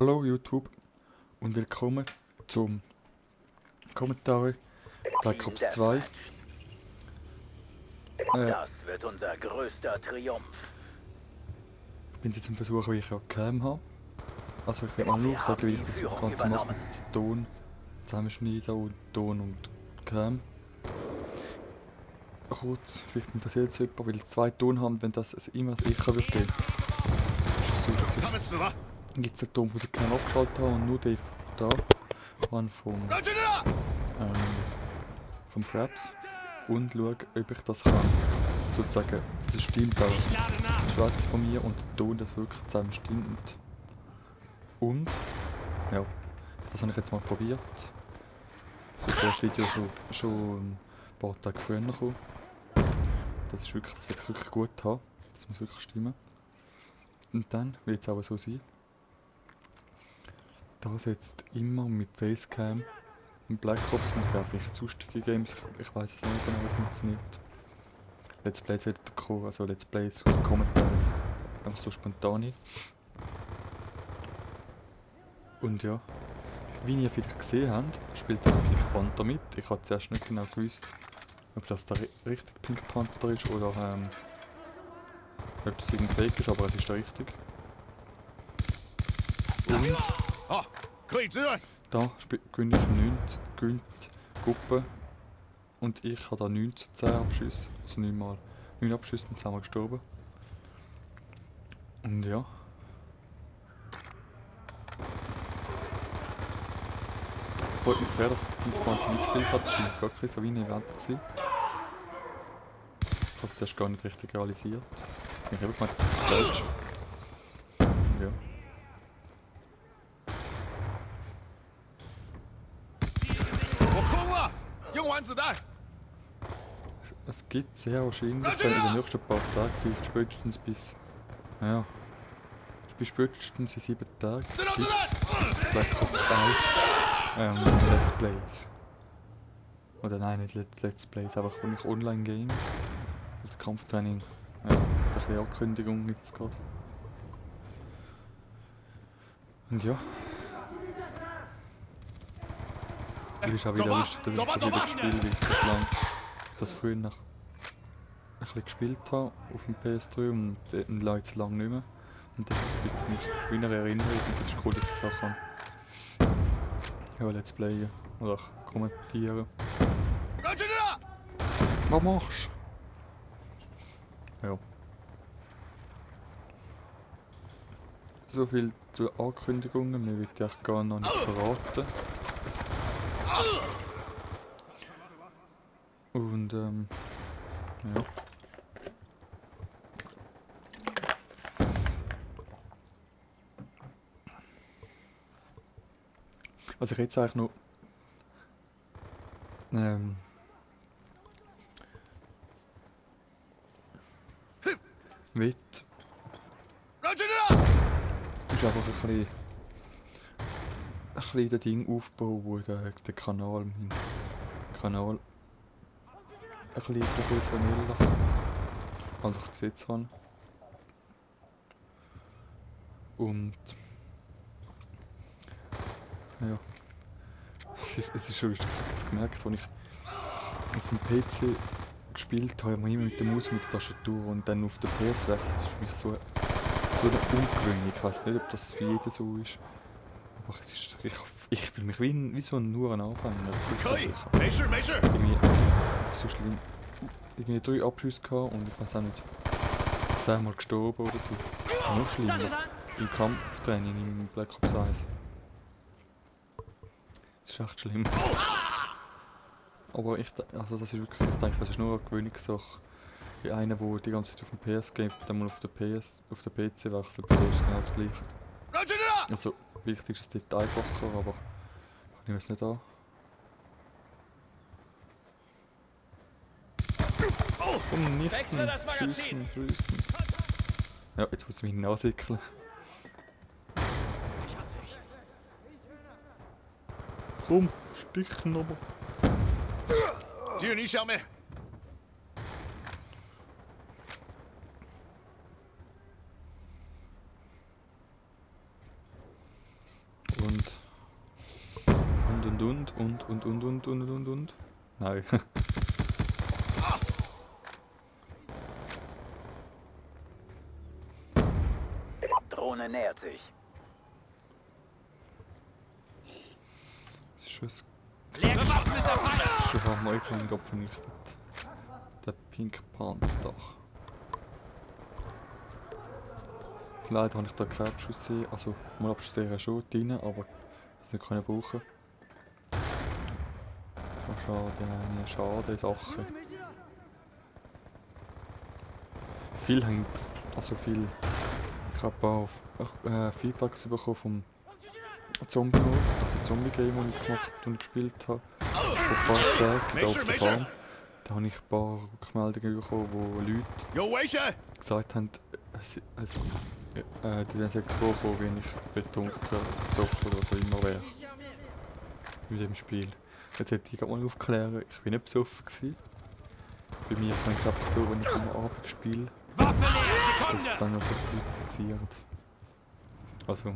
Hallo YouTube und willkommen zum Kommentar Black Ops 2. Das wird unser größter Triumph. Ich bin jetzt am Versuch, wie ich ja Cam habe. Also ich will mal nur sagen, wie ich das Ganze mache mit Ton zusammenschneiden und Ton und Cam. Kurz, vielleicht interessiert es jemand, weil 2 Ton haben, wenn das immer das Echo wird geben. Dann gibt es den Ton, den ich Cam abgeschaltet habe und nur den da habe vom Fraps und schaue, ob ich das kann. Sozusagen, das stimmt auch. Das Schwarz von mir und der Ton, das wirklich zusammen stimmt. Und, ja, das habe ich jetzt mal probiert. Das Video schon ein paar Tage früher gekommen. Das wird wirklich gut haben. Das muss wirklich stimmen. Und dann wird es auch so sein. Das jetzt immer mit Facecam und Black Ops und vielleicht sonstige Games. Ich weiß es nicht genau, wie es funktioniert. Let's Plays wird kommen, also Let's Plays und Kommentare. Einfach so spontan. Und ja, wie ihr vielleicht gesehen habt, spielt der Pink Panther mit. Ich habe zuerst nicht genau gewusst, ob das der richtige Pink Panther ist oder ob das irgendein Fake ist, aber es ist der richtige. Und da gewinne ich 9 gewinnt die Gruppe und ich habe da 9 zu 10 Abschüsse, also 9 Abschüsse und 10 Mal gestorben. Und ja. Freut mich sehr, dass Pink Panther mitgespielt hat, das war gar kein so wie ein Event gewesen. Ich habe es zuerst gar nicht richtig realisiert. Ich habe gemeint, das ist falsch. Ja. Es gibt sehr wahrscheinlich in den nächsten paar Tagen, vielleicht spätestens bis spätestens in 7 Tagen gibt es Black Ops 1 Let's Plays. Oder nein, nicht Let's Plays, einfach wenn ich online game. Das Kampftraining, ja, ein bisschen Ankündigung gibt es gerade. Und ja. Das ist auch wieder lustig, dass ich das wieder gespielt habe, weil ich so lange das früher noch ein bisschen gespielt habe auf dem PS3 und jetzt lang nicht mehr. Und das ist wieder für mich wie eine Erinnerung und das ist cool, dass ich das auch kann. Ja, Let's Playen oder kommentieren. Was machst du? Ja. So viel zu Ankündigungen, mir wird ich gar noch nicht verraten. Und ja. Also ich jetzt eigentlich noch mit ist einfach ein bisschen das Ding aufbauen, wo der Kanal, mein Kanal ein bisschen professioneller, als ich es bis jetzt habe. Und ja, es ist schon lustig, ich habe es gemerkt, als ich auf dem PC gespielt habe, immer mit der Maus und mit der Tastatur und dann auf der PS wechselt. Das ist für mich so eine Ungewöhnung. Ich weiß nicht, ob das für jeden so ist. Aber es ist, ich fühle mich wie so nur ein Anfänger. Irgendwie, das ist so schlimm. Irgendwie 3 Abschüsse gehabt und ich weiß auch nicht, 10 Mal gestorben oder so. Noch schlimmer. Im Kampftraining im Black Ops 1. Das ist echt schlimm. Aber also das ist wirklich, ich denke, das ist nur eine Gewöhnungssache. Wie einer, der die ganze Zeit auf dem PS geht, dann mal auf den PC wechselt, das ist genau das gleiche. Also, wichtig ist es dort einfacher, aber ich nehme es nicht an. Komm, nicht schiessen. Ja, jetzt muss ich mich nachsickeln. Komm, stichen aber. Nein. Drohne nähert sich. Das ist schon ein Leer gemacht mit der Pfanne! Ich habe mal einen Kopf vernichtet. Der Pink Panther. Leider habe ich da keinen Abschuss gesehen. Also, mal Abschuss sehen schon drin, aber das nicht können brauchen. Schade Sache. Viel hängt, also viel. Ich habe ein paar Feedbacks bekommen vom Zombie-Mode, also Zombie-Game, das ich gemacht und gespielt habe. Vor ein paar Tagen auf der Farm. Da habe ich ein paar Rückmeldungen bekommen, wo Leute gesagt haben, die werden sich vorkommen, wenn ich betrunken, besoffen oder was auch immer wäre. In dem Spiel. Jetzt hätte ich gerade mal aufklären, ich bin nicht besoffen gewesen. Bei mir ist es einfach so, wenn ich am Abend spiele, dass dann noch so Zeit passiert. Also,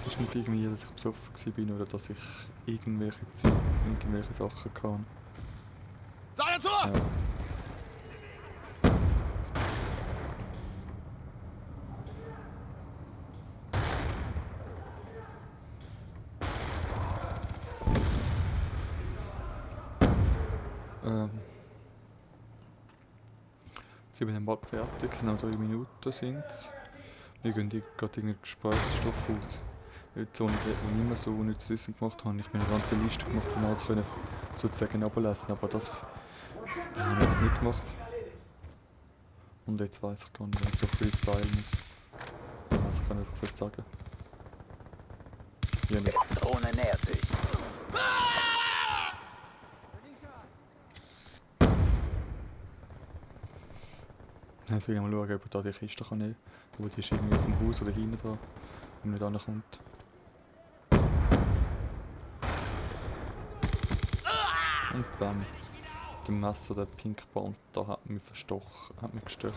es ist nicht irgendwie, dass ich besoffen gewesen bin oder dass ich irgendwelche Sachen kann. Ja. Jetzt sind wir dann bald fertig, noch 3 Minuten sind es. Wir gehen gerade irgendeinen Gesprächsstoff aus. Jetzt, als ich nicht mehr so nichts Wissen gemacht habe, habe ich mir eine ganze Liste gemacht, um alles können, sozusagen abzulesen, aber das habe ich jetzt nicht gemacht. Und jetzt weiss ich gar nicht, wenn ich so freestyle muss. Dann weiß ich gar nicht, was ich jetzt sagen soll. Ja, nicht. Drohne nähert sich. Jetzt will ich mal schauen, ob ich da die Kiste kann nehmen kann. Aber die ist irgendwie auf dem Haus oder hinten dran, wenn man nicht ankommt. Und dann mit dem Messer, der Pink Panther hat mich verstochen, hat mich gestöchert.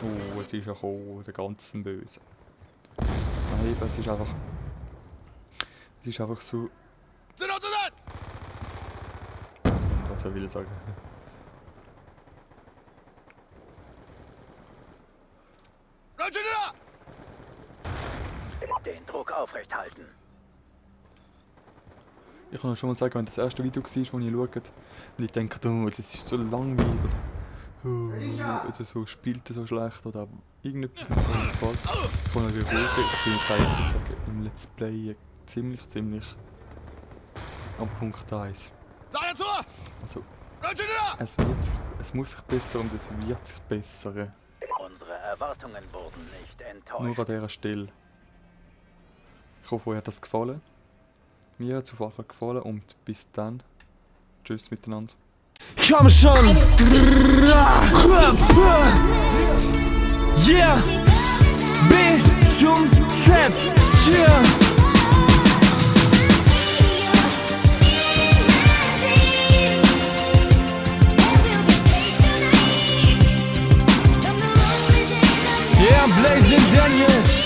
Oh, jetzt ist er gekommen, der ganzen Böse. Nein, es ist einfach... Es ist einfach so... Was soll ich sagen? Den Druck aufrechthalten. Ich kann euch schon mal sagen, wenn das erste Video war, das ich schaue, und ich denke, oh, das ist so langweilig oder so spielt er so schlecht oder irgendetwas nicht so gefällt. Ich kann euch beruhigen, ich bin jetzt eigentlich im Let's Play ziemlich am Punkt 1. Also, es muss sich besser und es wird sich bessern. Unsere Erwartungen wurden nicht enttäuscht. Nur an dieser Stelle. Ich hoffe, euch hat das gefallen. Mir hat es auf jeden Fall gefallen und bis dann. Tschüss miteinander. Komm schon! Yeah! B zum Z! Cheer! Yeah, Blazing Daniel!